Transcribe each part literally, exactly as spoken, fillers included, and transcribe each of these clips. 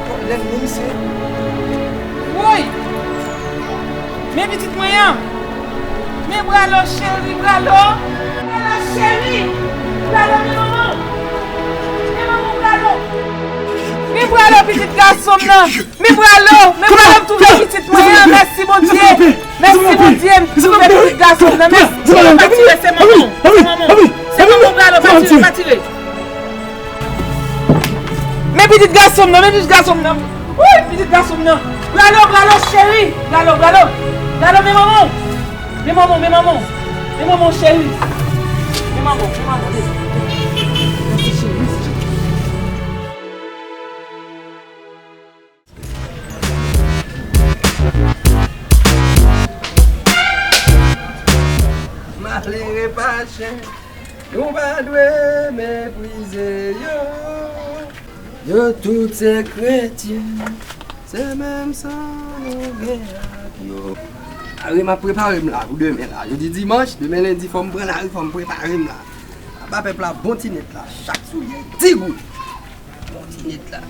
Pwoblèm nou, misye. Woy! Men pitit mwen an! Men Bralo cheri, Bralo! Bralo cheri! Bralo, men manman! Men manman, Bralo! Men Bralo, pitit gason m nan! Men Bralo! Men Bralo, m twouve pitit mwen an! Mèsi, Bondye! Mèsi, Bondye! M twouve pitit gason m nan! Mèsi! Pa tire, se manman! Se manman! Se manman, Bralo! Pa tire, pa tire! Men pitit gason m nan, men pitit gason m nan. Woy, pitit gason m nan. Bralo, Bralo, cheri. Bralo, Bralo. Bralo, men manman. Men manman, men manman. Men manman, cheri. Men manman, men manman. Mèsi, cheri. Mèsi, cheri. Malere pa chen, nou pa dwe meprize yo. Yo tout se kretyen, se menm san nou gen ak yo. Mare m ap prepare m la pou demen la. Jodi dimanch, demen lendi, fò m pran lari, fò m prepare m la. Aba pèp la bon ti nèt la, chak soulye di goud. Bon ti nèt la.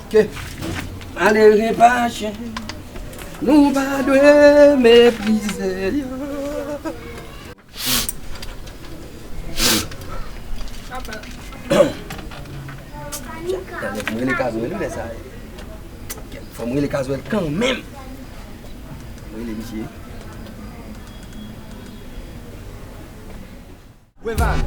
Ke malere pa chen, nou pa dwe meprize yo. Tande, fò m rele Kazwèl wi lè sa. Fò m rele Kazwèl kanmenm. Fò m rele misye. Wè vag,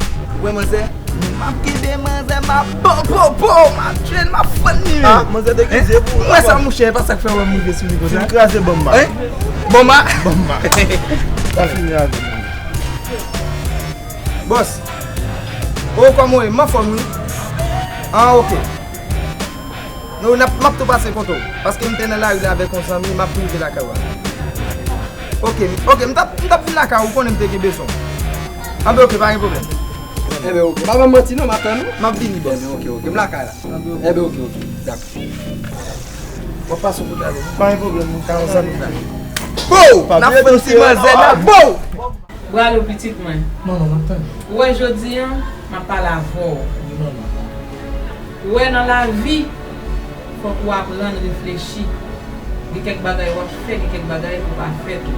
wè manzè. M ap kenbe manzè, m ap po, po, po, m ap jwenn, m ap fann li. Ah, manzè degaje pou ou. Wè sa, monchè, e pa sa k fè wè m rive sou li konsa. Fin kraze banm ma. Hein? Banm ma? Banm ma. Sa fini avè m. Bòs. Oh, kòman w ye? M anfòm wi. Ah, ok. Non, n ap, m ap tou pase kote w. Paske m te nan lari la avèk yon zanmi, m ap rive lakay ou a. Ok, ok, m t ap, m t ap vin lakay ou, ou konnen m te gen bezwen w. Anben, ok, pa gen pwoblèm. Enben, ok. Pa ban m manti non, m ap tann ou. M ap vini, bòs. Enben, ok, ok. M lakay la. Anben, ok. Enben, ok, ok. Dakò. W ap pase w pou talè. Pa gen pwoblèm, m ka yon zanmi la. Bow! N ap fè ti manzè la. Bow! Bralo pitit mwen. Manman, m ap tann. Ou wè jodi a, m ap pale avè w. Wi, manman. Ou wè nan lavi, fòk ou aprann reflechi. Gen kèk bagay w ap fè, gen kèk bagay ou pa fè tou.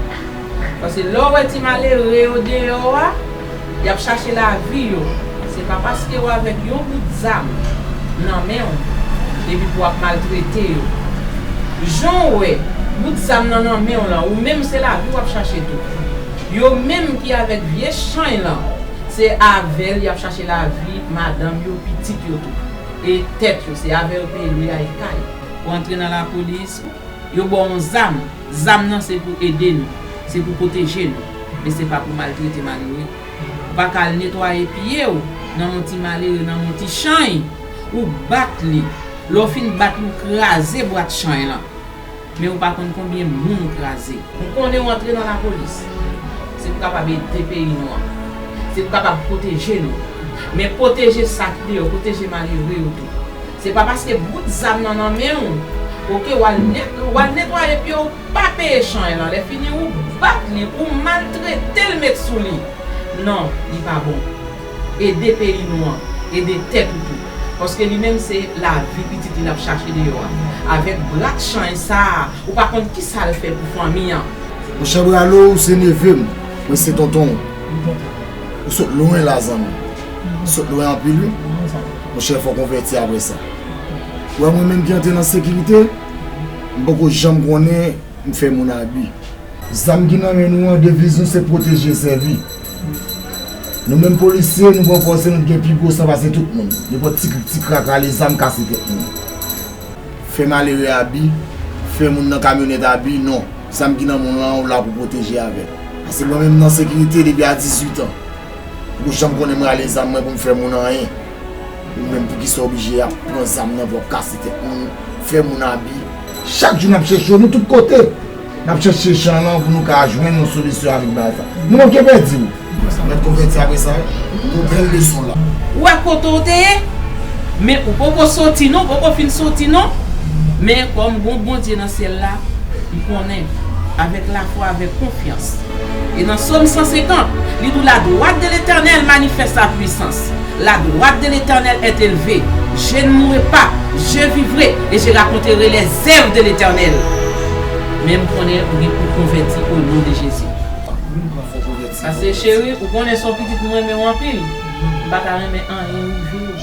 Paske lè w wè ti malere yo deyò a, y ap chache lavi yo. Se pa paske w avèk yon bout zam nan men w, epi pou w ap maltrete yo. Jan w wè bout zam nan nan men w lan, ou menm se lavi w ap chache tou. Yo menm ki avèk vye chay lan, se avè l y ap chache lavi madanm yo, pitit yo tou. E tèt yo, se avè yo peye lwe a e kay. Ou antre nan lapolis, yo ba w yon zam. Zam nan se pou ede nou, se pou pwoteje nou, men se pa pou maltrete malere. Ou pa ka al netwaye pye w nan yon ti malere, nan yon ti chay, ou bat li. Lè w fin bat li, ou kraze bwat chay lan. Men ou pa konn konbyen moun ou kraze. M konnen w antre nan lapolis. Se pou kapab ede peyi nou an. Se pou kapab pwoteje nou. Men pwoteje sa ki deyò, pwoteje malere yo tou. Se pa paske bout zam nan nan men w, oke, w al net-, w al netwaye pye w, pa peye chay lan. Lè fini, ou bat li, ou maltrete l, met sou li. Non, li pa bon. Ede peyi nou an, ede tèt ou tou. Paske li menm se lavi pitit li l ap chache deyò a. Avèk bwat chay sa a, ou pa konn kisa l fè pou fanmi an. Monchè Bralo, ou se neve m, mwen se tonton w. Ou sot lwen la, zanmi. Ou sot lwen anpil, wi. Monchè, fò w konvèti apre sa. Ou wè mwen menm ki antre nan sekirite, m poko janm konnen m fè moun abi. Zam ki nan men nou an, deviz nou se pwoteje, sèvi. Nou menm polisye, nou pran kòse, nou gen pi gwo san pase tout moun. Nenpòt ti krik, ti krak, rale zam, kase tèt moun. Fè malere abi, fè moun nan kamyonèt abi, non. Zam ki nan men w lan, ou la pou pwoteje avè l. Paske mwen menm nan sekirite depi a dizuit an. Ou janm konnen m rale zam mwen pou m fè moun anyen. Ou menm poukisa w oblije ap pran zam nan pou w ap kase tèt moun, fè moun abi? Chak jou n ap chèche w, nou tout kote. N ap chèche chan lan pou nou ka jwenn yon solisyon avèk bagay sa. Nou manke pèdi w. Mèt konvèti apre sa, pou bèl leson la. Ou wè kote w te ye, men ou poko soti non, poko fin soti non. Men kòm gon Bondye nan syèl la, m konnen, avèk lafwa, avèk konfyans. E nan Sòm san senkant, li di, la droite de l'Éternel manifeste sa puissance. La droite de l'Éternel est élevée. Je ne mourrai pas, je vivrai et je raconterai les œuvres de l'Éternel. Men m konnen ou gen pou konvèti o non de Jezi. Pase cheri, ou konnen se yon pitit mwen renmen w anpil. M pa ka renmen anyen rive w.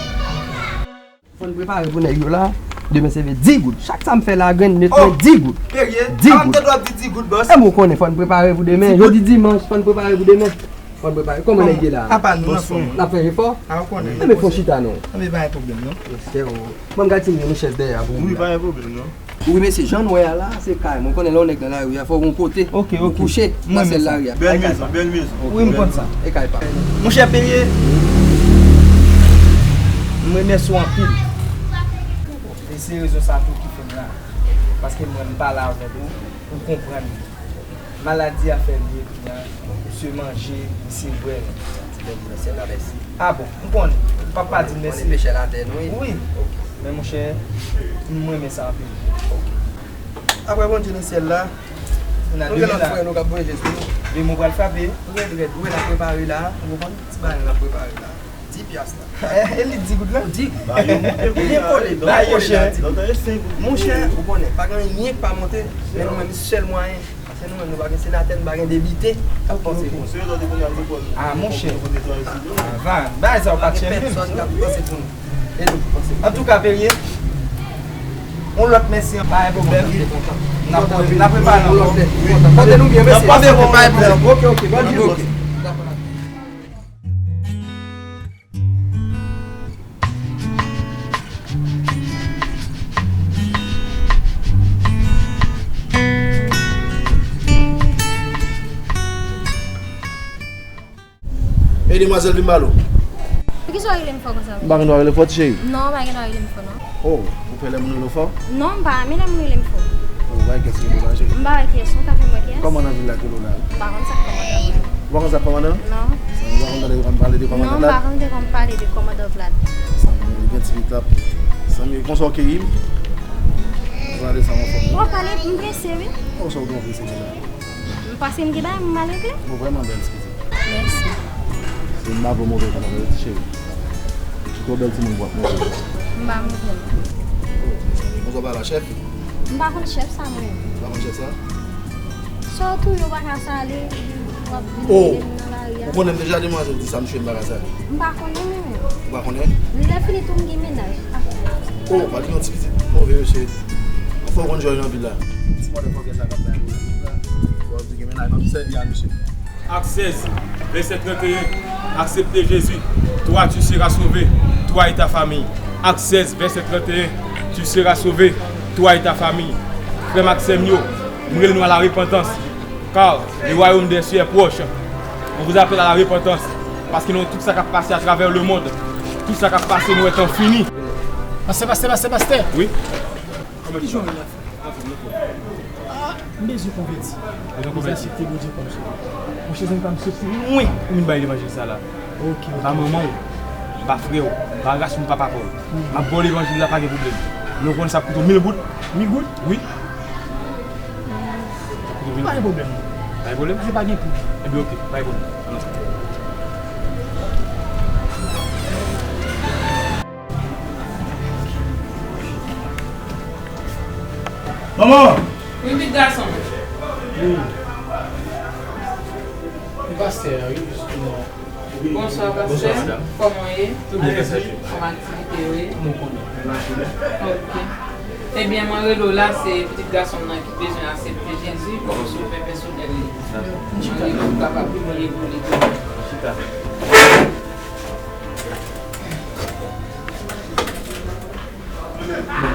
Fò n prepare pou nèg yo la. Demen se vre di goud. Chak sa m fè la, grenn nèt mwen di goud. Serye? Di goud. Te dwa di di goud, bòs. E mwen konnen fò n prepare pou demen. Jodi dimanch, fò n prepare pou demen. Fò n prepare. Kòman nèg ye la? Apa nou nan fòm. N ap fè jefò? A, ou konnen. Enben fò chita non. Enben pa gen pwoblèm non. Mesye o. Mwen m gade si m gen yon chèz dèyè a pou ou. Wi, pa gen pwoblèm non. Wi mesye, jan n wè a la, se kay mwen. Konnen lè yon nèg nan lari a, fò w gon kote pou kouche nan sèl lari a. Bèl mezon, bèl mezon. Wi, m konn sa. E kay pa. Monchè Perye, m remèsye w anpil. E se rezon sa tou ki fè m la. Paske m wè m pale avèk ou, ou konprann. Maladi a fè m ye kounye a, misye manje, misye bwè, ti bèl nan syèl la, mèsi. A bon, m konnen, m p ap pa di l mèsi. Konnen pechè latè nou, wi. Wi. Ok. Men monchè, m renmen sa anpil. Ok. Apre Bondye nan syèl la, nou gen lòt frè nou k ap voye jès pou nou. Demen w pral frape. Rèd, rèd, wi, n ap prepare la, ou konprann? Ti bagay n ap prepare la. Di pyas la. E li di goud la? Di goud. Byen kole, byen kole la, di goud. Monchè, ou konnen, pa gen anyen k pa monte, men nou menm sèl mwayen. Paske nou menm nou pa gen senatè, nou pa gen depite k ap panse pou nou. A monchè. Ava, bagay sa yo pa tchè menm. Pa gen pèsòn k ap panse pou nou. E nou ki panse pou nou. Antouka, Perye, yon lòt mèsi, pa gen pwoblèm. N ap, n ap repale ankò. Pote nou byen, mesye. Pa gen pwoblèm. Ok, ok, bandi, ok. Ey, demwazèl, vin ba lo. Poukisa w rele m fò konsa? M pa gen dwa rele w fò, ti cheri. Non, w pa gen dwa rele m fò, non. Oh, ou pè lè moun rele w fò? Non, m pa renmen lè moun rele m fò. Oh, bay kès rele w la, cheri. M pa wè kiyès, non, ka fè m wè kiyès. Kòmandan vil la k rele w la. M pa konn sa k kòmandan. Ou pa konn sa k kòmandan? Non. Ou pa konn tande yo konn pale de kòmandan Vlad? Non, m pa konn te konn pale de kòmandan Vlad. Zanmi, li gen ti pit ap. Zanmi, konsa w keyi m. Ou pale sa w anfòm. Ou pale, m prese, wi. Konsa w gen prese konsa. M panse m gen bagay m mal regle. Ou vrèman bèl, ti pitit. Mèsi. Se m pa vo move kòmandan, ti cheri. Twò bèl timoun pou w ap move. M pa move non. Konsa w pale a chèf? M pa konn chèf sa mwen. Ou pa konn chèf sa? Sa w touye w pa ka sale, w ap vin rele m nan lari a. Ou konnen m deja demwazèl di sa m chwe m pa ka sale. M pa konnen mwen menm. Ou pa konnen? Lè fini tou m gen mennaj. Oh, pa di yon ti pitit move mesye. Fò w konn jòj nan vil la. Ti mòde fòkè sa k ap bay pwoblèm la. Fò w di gen mennaj m ap sèvi a misye. Ak sèz, vèsè trannteyen, aksepte Jezi, toi tu seras sauvé, toi et ta famille. Ak sèz, vèsè trannteyen, tu seras sauvé, toi et ta famille. Frè m ak sè m yo, m rele nou a la repantans, car le royaume des cieux est proche. On vous appelle à la repentance, paske nou tout sa k ap pase atravè lemonn, tout sa k ap pase nou wè tan fini. Pastè, pastè, pastè, pastè. Wi. Kòman ki sa? Ah, m bezwen konvèti. Bezwen konvèti? Aksepte Bondye kòm sovè. Monchè, zanmi pa m soti lwen pou m vin bay levanjil sa la. Ok, ok. M pa manman w, m pa frè w, m pa ras ou, m pa papa w. M ap ba w levanjil la, pa gen pwoblèm. Men w konn sa ap koute w mil goud? Mil goud? Wi. Sa ap koute w mil goud. Pa gen pwoblèm. Pa gen pwoblèm? Se pa gen pri. Ebyen, ok, pa gen pwoblèm. Ann ansanm. Manman! Wi, pitit gason mwen. Wi. E pastè a, wi, jisteman. Bonswa, pastè. Bonswa, madanm. Kòman w ye? Tou byen, pastè. Kòman aktivite yo ye? Mwen konnen. Ok. Ebyen, mwen rele w la, se pitit gason m nan ki bezwen aksepte Jezi kòm sovè pèsonèl li. Mwen rele w pou w kapab priye pou li tou. Chita. Bon,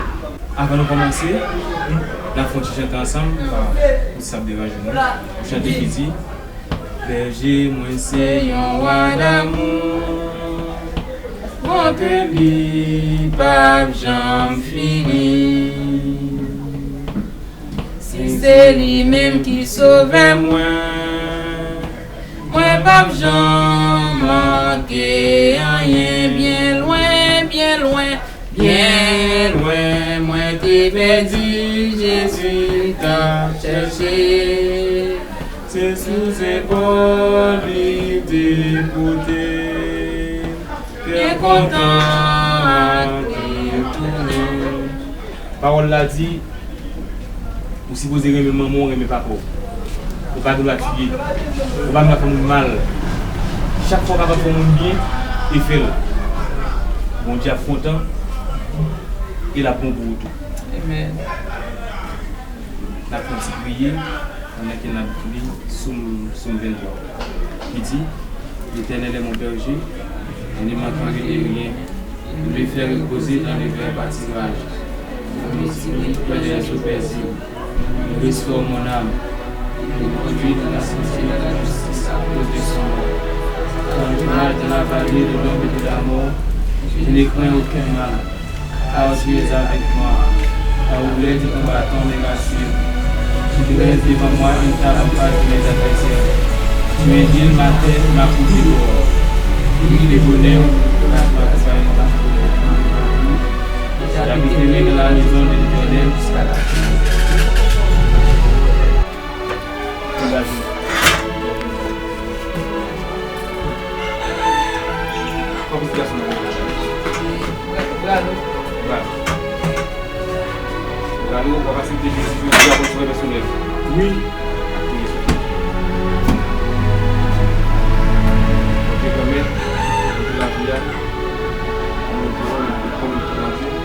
avan nou kòmanse, n ap fè yon ti chante ansanm, pou sa ap deranje nou. Yon chante ki di, Bèje mwen se yon wa damou, bonte li p ap janm fini. Se Se li menm ki sovè mwen. Mwen p ap janm manke anyen, byen lwen, byen lwen, byen lwen. Mwen te pèdi, Jezi m t ap chèche. Se sou zepòl li te pote m. Byen kontan ak li tounen. Pawòl la di, ou sipoze renmen manman w, renmen papa w. Ou pa gen dwa tiye. Ou pa gen dwa fè moun mal. Chak fwa w kapab fè moun byen, e fè l. Bondye ap kontan, e l ap bon pou ou tou. Amèn. N ap fè yon ti priyè, pandan ke n ap li Sòm, Sòm venntwa, ki di, L'Éternel est mon berger, je ne manquerai de rien. Il me fait reposer dans les verts pâturages. Il me dirige près des eaux paisibles. Il restaure mon âme. Il me conduit dans la sentière de la justice à cause de son nom. Quand je marche dans la vallée de l'ombre de la mort, je ne crains aucun mal. Car tu es avec moi. Ta roulette et ton bâton me rassurent. Tu dresses devant moi une table en face de mes adversaires. Tu indiques ma tête, ma coupe de l'or. Oui, le bonheur m'accompagnera. J'habiterai dans la maison de l'Éternel jusqu'à la fin. Kòman ti gason nan rele? Bralo. Bralo. Bralo, w ap aksepte Jezi jodi a kòm sovè pèsonèl? Wi. Ak Jezi. Bondye granmèt, Bondye lavi a, nou louwe w, nou remersi w,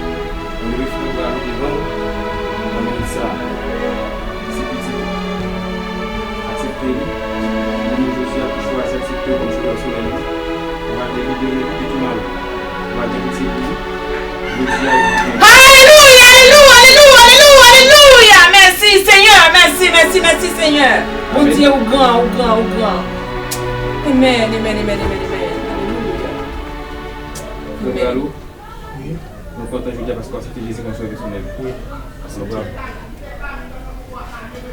nou leve frè Bralo devan w nan minit sa a. Si pitit ou aksepte li, li menm jodi a pou chwazi aksepte w kòm sovè pèsonèl li, ou va delivre li de tout mal. Ou va gen pitye pou li. Jodi a, li pou gen. Alelouya, alelouya, alelouya, alelouya, alelouya! Mèsi, Senyè, mèsi, mèsi, mèsi, Senyè. Bondye, ou gran, ou gran, ou gran. Amèn, amèn, amèn, amèn, amèn. Alelouya. Frè Bralo, wi. Nou kontan jodi a paske w aksepte Jezi kòm sovè pèsonèl. Wi. Aksepte.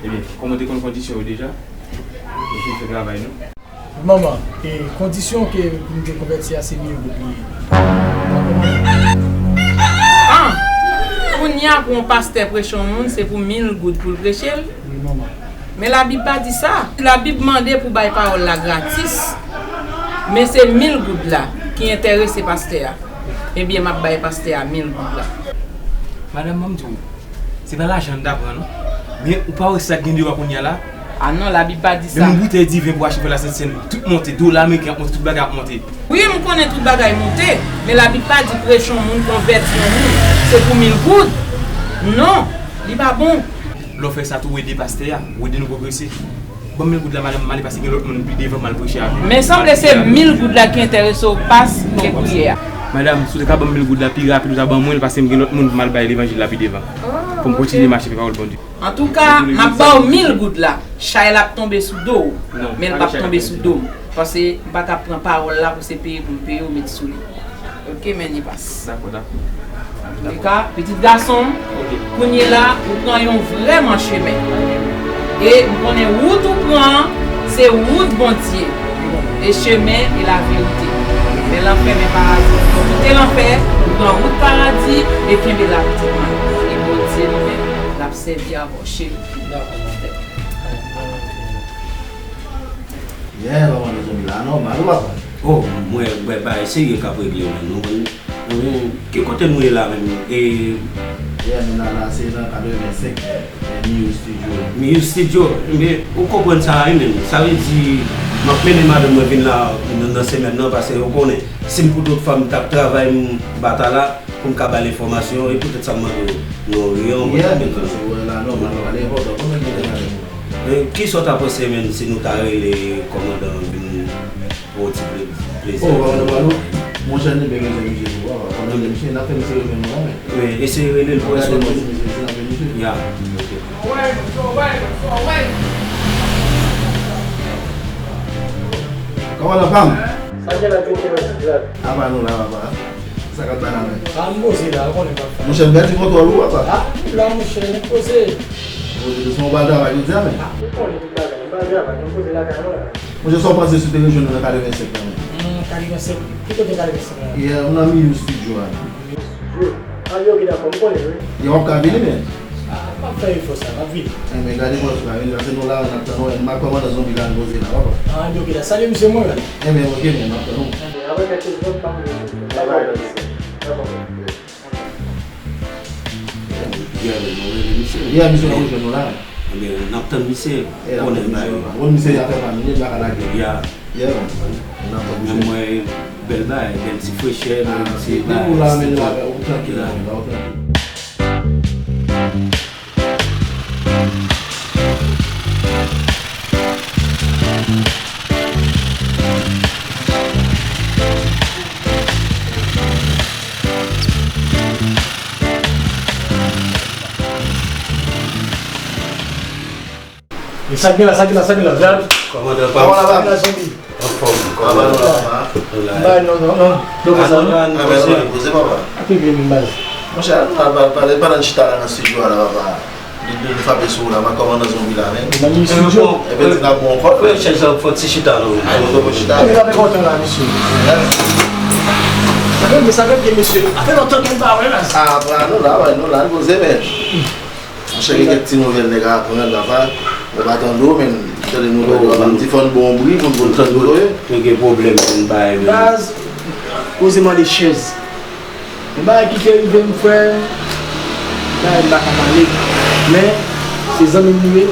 Ebyen, kòm w te konn kondisyon yo deja, nou fin fè travay nou. Manman, e kondisyon ke pou nou te konvèti a se mil goud li ye. Ah! Kounye a pou yon pastè preche yon moun, se pou mil goud pou l preche l? Wi, manman. Men Labib pa di sa. Labib mande pou bay pawòl la gratis. Men se mil goud la ki enterese pastè a. Ebyen, m ap bay pastè a mil goud la. Madanm, ban m di w, se pa lajan n ta pran, non. Men ou pa wè sa k gen deyò a kounye a la? A non, Labib pa di sa. Men moun boutèy diven pou achte fè Lasent Sèn, tout monte, dola ameriken ap monte, tout bagay ap monte. Wi, m konnen tout bagay monte, men Labib pa di preche yon moun, konvèti yon moun, se pou mil goud. Non, li pa bon. Lè w fè sa tou, w ede pastè a, w ede nou pwogrese. Ban m mil goud la, madanm, m ale paske gen lòt moun pi devan m al preche avè l. Men sanble se mil goud la ki enterese w pas ke priyè a. Madanm, si w te ka ban m mil goud la pi rapid, ou ta ban mwen l paske m gen lòt moun pou m al bay levanjil la pi devan. Pou m kontinye mache epi pawòl Bondye. Antouka, m ap ba w mil goud la. Chay la ap tonbe sou do w. Men l p ap tonbe sou do m. Paske m pa ka pran pawòl la pou se peye pou m peye w met sou li. Ok, men li pas. Dakò, dakò. Antouka, pitit gason m, kounye la, ou pran yon vrèman chemen. E m konnen wout ou pran an, se wout Bondye. E chemen e laverite. Men lanfè, men paradi. Ou kite lanfè, ou pran wout paradi, e kenbe la pitit mwen. E Bondye li menm, l ap sèvi avè w, cheri. Yeah, manman nou tonbe la nòmal, ou papa? Oh, mwen, mwen, bagay serye k ap regle, men nou konn, nou, ki kote nou ye la menm? E, yeah, nou la, la, se nan katrevensenk, eh, Miu Studio. Miu Studio, men, ou konprann sa, wi, men, sa vle di, m ap mennen madanm mwen vin la nan, nan semèn nan, paske ou konnen, si m pou tout fanm t ap travay, m pa ta la, pou m ka ba l enfòmasyon, e poutèt sa m mande w, non, Rian, mwen ta gen tan. Yeah, se wè la, nòmal, nòmal, e enpòtan, konbyen ki tan madanm ou? E, kisa w ta panse, menm, si nou ta rele kòmandan vin ba w ti ple-, plezi? Oh, kòmandan Malo, monchè, nou byen gen misye tou, papa. Kòmandan misye, n ap fè misye rele nou kanmenm. Wi, eseye rele l pou wè si w jwenn li. N ap fè misye, n ap fè misye. Ya, ok. Kòmandan pa m. Sa gen la, gen kèk ti grad. Apa nou la, papa. Sa k ap bay la menm? A, m poze la, ou konnen m ap fè. Monchè, m pèdi kontwòl ou, papa. A, m la, monchè, m poze. Ou pral travay jodi a, men? Ah, ou konnen tout bagay. M pral travay, m poze lakay mwen la. Monchè, sa w panse si w te rejwenn nou nan katrevensenk lan, men? Hmm, katrevensenk? Ki kote katrevensenk lan? Yeah, ou nan Miyu Studio a. Miyu Studio? Ah, yo, ok, dakò, m konnen, wi. Yeah, w ap ka vini, men? Ah, m ap fè efò sa, m ap vini. Enben, gade bòs la, vini, paske nou la, n ap tann ou, e m ak kòmandan zonbi la, n poze la, papa. Ah, enben, ok, la, salye misye mwen, men. Enben, ok, men, n ap tann ou. Enben, apre kèk segonn, pa m vini. Dakò. Dakò. Yeah, misye nan rejwenn nou la. Ebyen, n ap tann misye. Yeah, konnen misye, misye, misye a fè pa nou, li pa ka lage. Yeah. Yeah, man. N ap tann misye. Men mwen, bèl bagay, bèl ti frechè, bèl ti bagay. Depi ou la, men la, ou trankil la, men la, ou trankil. E sa k gen la, sa k gen la, sa k gen la, gad. Kòmandan, kòman la, papa? Sa k gen la, zonbi? Anfòm, kòmandan. Ba, non, non, non. Non, konsa, non. Poze, papa. Ape vle vin, baz. Monchè, al, al, al, al, pandan n chita la nan studio a la, papa. Li, li, li frape sou ou la, m ak kòmandan zonbi la, men. Nan studio. Epi di n ap bon ankò. Chèz la, fò ti chita, non. Ay, nou fè bon chita. Sa fè kontan la, mesye. Sa fè, sa fè byen, mesye. Sa fè lontan ke m pa wè la. Ah, bra, nou la, wè, nou la, nou poze, men. Monchè, gen kèk ti nouvèl nèg aprann, papa. Mwen pa tande w, men m tande nouvèl yo, papa. M di fò n ba w yon bri pou n, pou n tande w, wi. Nou gen pwoblèm pou n bay, men. Baz, poze mande chèz. Yon bagay ki te rive m, frè, bagay m pa ka pale. Men, se zanmi m li ye.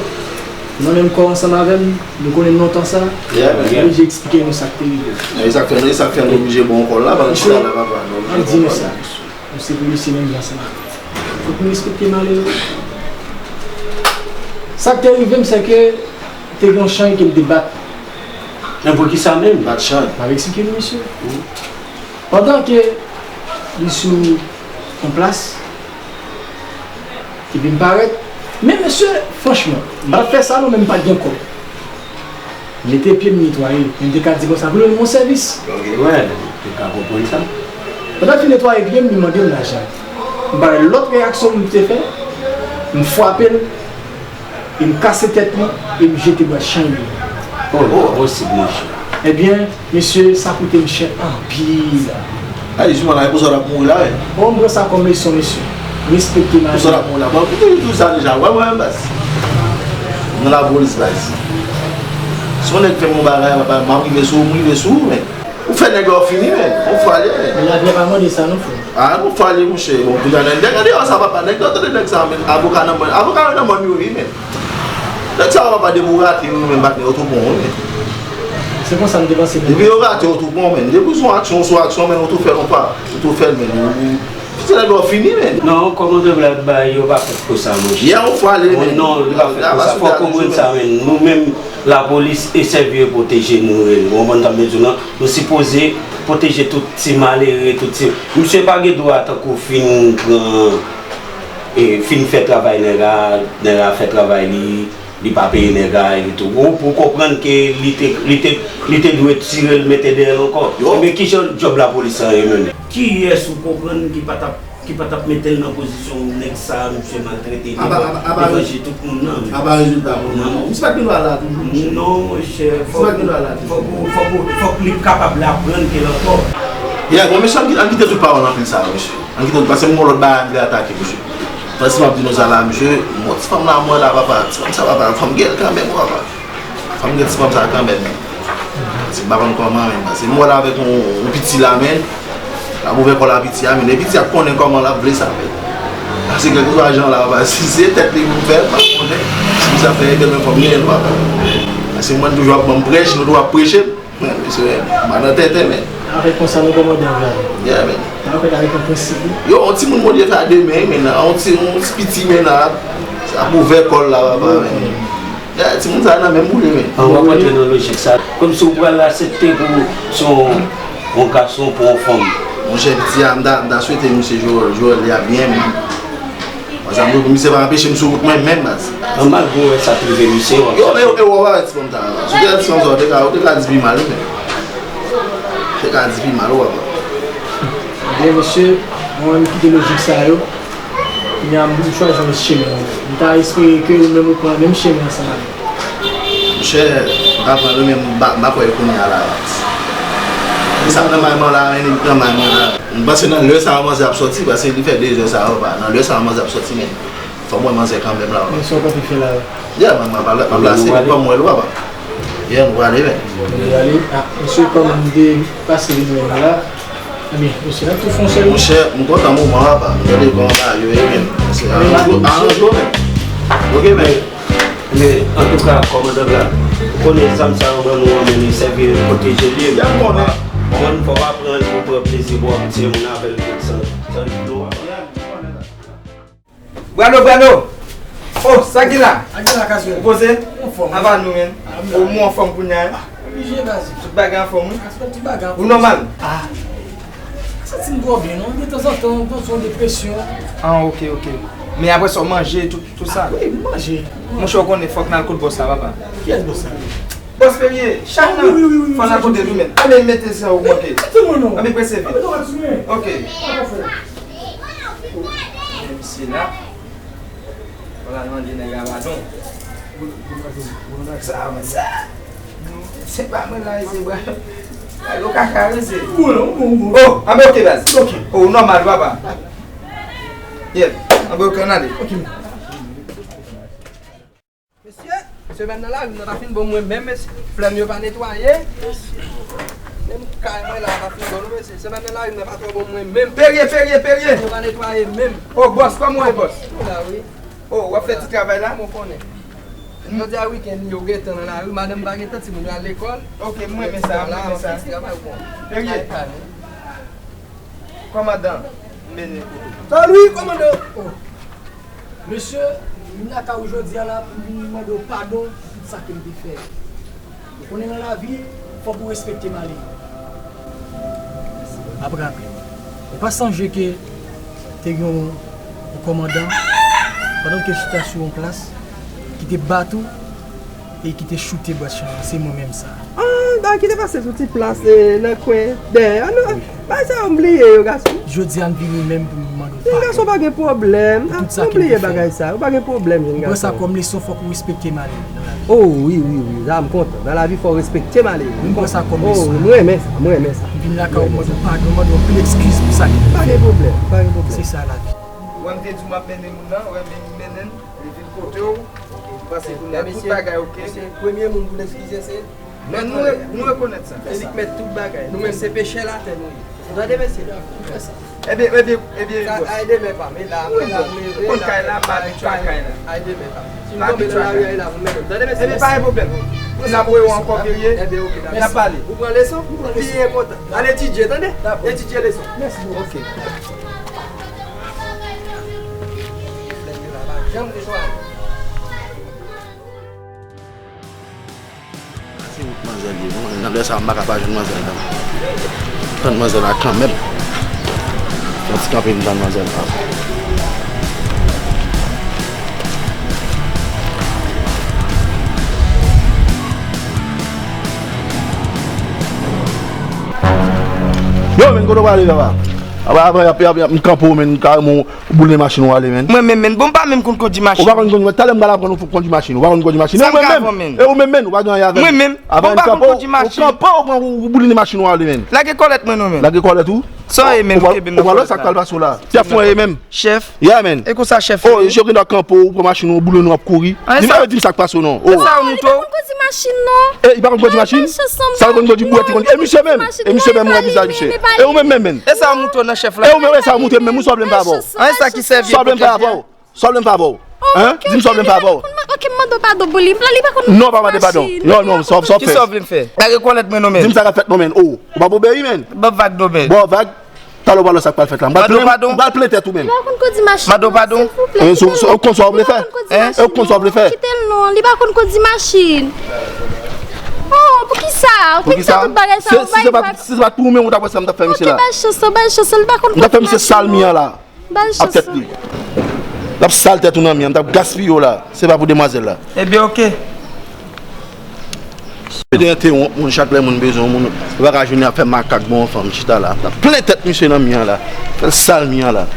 Nou nan menm kò ansanm avè m, nou konnen m lontan sa. Yeah, man. Oblije eksplike nou sa k te rive. E sa k fè, e sa k fè nou oblije ba w kòl la, pandan chita la, papa. An di nou sa. Nou se polisye menm jan ansanm avè m. Fòk nou respekte malere. Sa k te rive m, se ke te gen yon chay ke m te bat. Men poukisa menm? Bat chay. M ap eksplike nou, mesye. Pandan ke li sou yon plas, epi m parèt. Men mesye, franchman, m pa t ap fè sa non, men m pa t gen kòb. M mete pye m netwaye, men m te ka di konsa, vle m yon sèvis. Wè, m te ka konprann sa. Pandan l fin netwaye pye m, li mande m lajan. M pa wè lòt reyaksyon m te fè, m frape l, e m kase tèt li, e m jete bwat chay li. Oh, enposib, mesye. Ebyen, mesye, sa koute m chè anpil. Ay, jis mwen la, e pou sa w t ap mouri la, wi. Bon, m pran sa kòm leson, mesye. Respekte malere. Pou sa w t ap mouri la. Bon, koute, li di w sa deja, wè mwen menm, baz. M nan lapolis, baz. Si yon nèg fè m yon bagay, papa, m ap rive sou ou, m rive sou ou, men. Ou fè nèg la w fini, men. Yon fwa li ye, men. Men lavi a pa mande sa, non, frè. Ah, yon fwa li ye, monchè. Bon, kounye a, nèg deyò sa, papa, nèg deyò, tande nèg sa, men. Avoka nan mòn, avoka yo nan mòn yo, wi, men. Nèg sa yo pa depi w rate yo, men patnè, yo tou pran w, men. Se konsa m te panse menm. Depi yo rate yo tou pran w, men. Depi w sou aksyon, w sou aksyon, men, ou tou fè l yon pa. Ou tou fè l, men. Ou, ou, ti nèg yo fini, men. Non, kòmandan Vlad bay, yo pa fèt konsa, monchè. Yè ou fwale, men. Non, yo pa fèt konsa. Fò w konprann sa, men. Nou menm, lapolis e sèvi e pwoteje nou, men. Ou konprann sa m vle di w, non? Nou sipoze pwoteje tout ti malere, tout ti. Misye pa gen dwa tankou fin pran, e, fin fè travay nèg la, nèg la fè travay li, li pa peye nèg la, e tou. Ou, ou konprann ke li te, li te, li te dwe tire l, mete dèyè l ankò. Yo. Ebyen, ki jan djòb lapolis la ye menm? Kiyès ou konprann ki pa t ap, ki pa t ap mete l nan pozisyon nèg sa, misye maltrete, li vanje tout moun nan, men. Apa rezilta pou nou? Non. Misye pa t gen dwa la toujou, monchè. Non, monchè, fòk, fòk, fòk, fòk li kapab aprann ke l ankò. Yeah, bon, mesye, ann ki-, ann kite tout pawòl anpil sa yo, mesye. Ann kite, paske m gon lòt bagay m vle atake, mesye. Franchman, m ap di nou sa la, mesye, m wè ti fanm la, m wè la, papa, ti fanm sa, papa, fò m gen l kanmenm, papa. Fò m gen ti fanm sa kanmenm. Se m pa konn kòman, men, paske m wè l avèk yon, yon piti la, men, l ap ouvè kò l a piti a, men, e piti a konnen kòman l ap vle sa fèt. Paske kèlkeswa jan la, papa, si se tèt li pou fè, m pa konnen. Si sa fè, ebyen, men fò m gen l, papa. Paske mwen toujou ap ban m prèch, nou toujou ap preche l. Men, mesye, m pa nan tenten, men. Avèk konsa, nou kòmandan la. Yeah, men. Sa fèt avèk yon prensip, wi. Yo, yon timoun Bondye fè a de men, men, yon ti, yon ti piti, men, la, sa pou ouvè kò l la, papa, men. Yeah, timoun sa nan menm boule, men. An, w ap antre nan lojik sa. Kòmsi w pral aksepte pou se yon, yon gason pou yon fanm. Monchè, piti a, m ta, m ta swete misye Joel, Joel, li ap byen, men. Mwen, sa m di w, misye pa anpeche m sou wout mwen menm, baz. An, malgre w wè sa k rive misye, w ap chache. Yo, e, e, w wè ti fanm sa, baz. Si w te wè ti fanm sa, w te ka, w te ka di pi mal, wi, men. W te ka di pi mal, w wè, baz. Byen, mesye, mwen, m kite lojik sa yo. Kounye a, m chwazi yon lòt chemen. M ta espere ke ou menm ou pran menm chemen ansanm avè m. Monchè, m ta pran li, men m pa, m pa kwè kounye a la. E sa pran may mwen la, men li pran may mwen la. M panse nan lè sa a manzè ap sòti, paske li fè de zè sa yo pa. Nan lè sa a manzè ap sòti, men fò m wè manzè kanmenm la. Men sa w konte fè la? Yeah, man, m ap, m ap lase, men fò m wè l, papa. Yeah, nou prale, men. Nou prale, ah, mesye, kòm m te pase vin wè nou la, ebyen, mesye, n ap tou fè yon sèl. Monchè, m kontan moman, papa. M tande kòman bagay yo ye, men. Se aranje w, men. Ok, men. Men, antouka, kòmandan la, ou konnen zam sa yo ban nou an, men li sèvi pwoteje li, men. Fò w aprann, fò w aprann pou pran plezi pou w ap tiye moun avè l, tout sa, sa nou a. Brano, Brano! Oh, sa ki la? Sa ki la, Kaswèl? Ou poze? Anfòm. Ava nou, men. Ah, ou mou anfòm kounye a, hein? Oblije, baz. Tout bagay anfòm, wi? Kaswèl, tout bagay anfòm. Ou nòmal? Ah. Santi m twò byen, non? De tanzantan, m pran yon depresyon. Ah, ok, ok. Men apre sa, w manje, tout, tout sa? Ah, wi, m manje. Monchè, w konnen, fòk n al kot bòs la, papa. Kiyès bòs la? Bòs Perye, chak nan, fò n al kote li, men. Anben, mete sa ou manke. Anben, prese vit. Ok. Mesye la. Wala, nou mande nèg a padon. Sa, sa. Se pa mwen la, se bra. Alo, kaka, wi, se. Oh, anben, ok, baz. Ok. Oh, nòmal, papa. Yeah, anben, ok, ann ale. Ok. Mesye, semèn nan lari m nan pa fin bon mwen menm, mesye. Flè m yo pa netwaye. Menm kay mwen la pa fin bon non, mesye. Semèn nan lari m nan pa twò bon mwen menm. Perye, Perye, Perye! Flè m yo pa netwaye menm. Oh, bòs, kòman w ye, bòs? Ou la, wi. Oh, w ap fè ti travay la? Ou konnen. Jodi a wikenn, yo gentan nan lari, madanm pa gentan, timoun yo al lekòl. Ok, m renmen sa, m renmen sa. Perye. Kòmandan, m mennen kote. Salut, kòmandan! Oh. Mesye, m lakay ou jodi a la pou m vin mande w padon pou tout sa ke m te fè. Ou konnen nan lavi, fòk ou respekte malere. M ap raple w. Ou pa sonje ke te gen yon, yon kòmandan, pandan w te chita sou yon plas, ki te bat ou, e ki te choute bwat chan an, se mwen menm sa. Ah, bagay ki te pase sou ti plas, eh, nan kwen dèyè a, non? Wi. Bagay sa yo, m bliye yo, gason. Jodi a, m vini menm pou m mande w padon. Gason, pa gen pwoblèm. Pou tout sa ke m te fè. Ah, m bliye bagay sa yo, pa gen pwoblèm, jèn gason. Ou pran sa kòm leson, fòk ou respekte malere nan lavi. Oh, wi, wi, wi, la, m kontan. Nan lavi, fò w respekte malere. Wi, m pran sa kòm leson. Oh, m renmen sa, m renmen sa. M vin lakay ou, mande w padon, mande w anpil ekskiz pou sa ke m te fè. Pa gen pwoblèm, pa gen pwoblèm. Se sa lavi. Wè, m te di w m ap mennen moun nan, wè, men m mennen l. Li vin kote w, ou panse kounye a tout bagay oke. Mesye, premye moun pou n eskize se mèt. Nou re-, nou rekonèt sa. Se li k mèt tout bagay. Nou menm se pechè latè nou ye. Ou tande, mesye? Ebyen, ebyen, ebyen, bòs. Ay demen pa m la, mwen la, mwen la. Ou konn kay la, m abitye a kay la. Ay demen pa m. Si m tonbe nan lari a la, pou m mennen m. Tande, mesye? Ebyen, pa gen pwoblèm. N ap wè w ankò, Perye. Ebyen, oke, dakò. N ap pale. Ou pran leson? Ou pran leson. Pi enpòtan. Al etidye, tande? Dakò. Etidye leson. Mèsi, bòs. Oke. Se wout manzè l ye, non? Nan lè sa a, m pa ka pa jwenn manzè l, non. Tann manzè la kanmenm. Fè yon ti kanpe m tann manzè la. Yo, men, kote w prale, papa? Apa, apa, y ap, y ap, y ap, m kanpe w, men, kareman w boule machin w ale, men. Mwen menm, men, bon, m pa menm konn kondui machin. Ou pa konn kondui, talè m pral aprann ou kondui machin. Ou pa konn kondui machin. E ou menm, men. E ou menm, men, ou pa gen anyen avè m. Mwen menm, bon, m pa konn kondui machin. Ou kanpe, ou pran, ou boule machin w ale, men. Lage kòlèt mwen non, men. Lage kòlèt ou? Sa w ye menm, ou kenbe m nan kòlèt la. Ou pral wè sa k pral pase w la. Tèt fon ye menm. Chèf. Yeah, man. E konsa chèf yo ye. Oh, yo gen dwa kanpe w, ou pran machin ou, boule nou ap kouri. Di m, di m sa k pase w non. Oh. Sa ou moute w? Li pa konn kondui machin non. E, li pa konn kondui machin? Sa l konn kondui bwèt, li konn. E misye menm. E misye menm, mwen vizaj misye. E ou menm menm menm. E sa ou moute w nan chèf la? E ou menm, e sa ou moute menm, ou sa w vle m fè avè w? An, e sa ki sèvi e pwoteje a? Sa w vle m fè avè w? Sa w vle m fè avè w? Hein? Di m sa w vle m fè avè w. Ok, m mande w padon pou li. Li pa konn kondui machin. Non, pa mande padon. Non, non, sa w, sa w fè. Kisa w vle m fè? Lage kòlèt mwen non, men. Di m sa k ap fèt non, men. Oh, ou p ap obeyi, men. Ban vag non, men. Ban vag. Talè w pral wè sa k pral fèt la. M pral plen, m pral plen tèt ou menm. Li pa konn kondui machin. Mande w padon. Silvouplè, kite l non. Ou konn sa w vle fè? Hein? Ou konn sa w vle fè? Kite l non, li pa konn kondui machin. Oh, poukisa? Poukisa tout bagay sa yo? Si se pa, si se pa t pou ou menm, ou t ap wè sa m t ap fè misye la. Ok, bay chans, bay chans, li pa konn kondui machin non. M t ap fè misye sal mi an la. Bay chans. Ak tèt li. L ap sal tèt ou nan mi an, m t ap gaspiye w la. Se pa pou demwazèl la. Ebyen, oke. Misye te entewonp moun, chak lè moun bezwen yon moun, yo pa ka jwenn, y ap fè makak bon fanm chita la. L ap plen tèt misye nan mi an la. Fè l sal mi an la.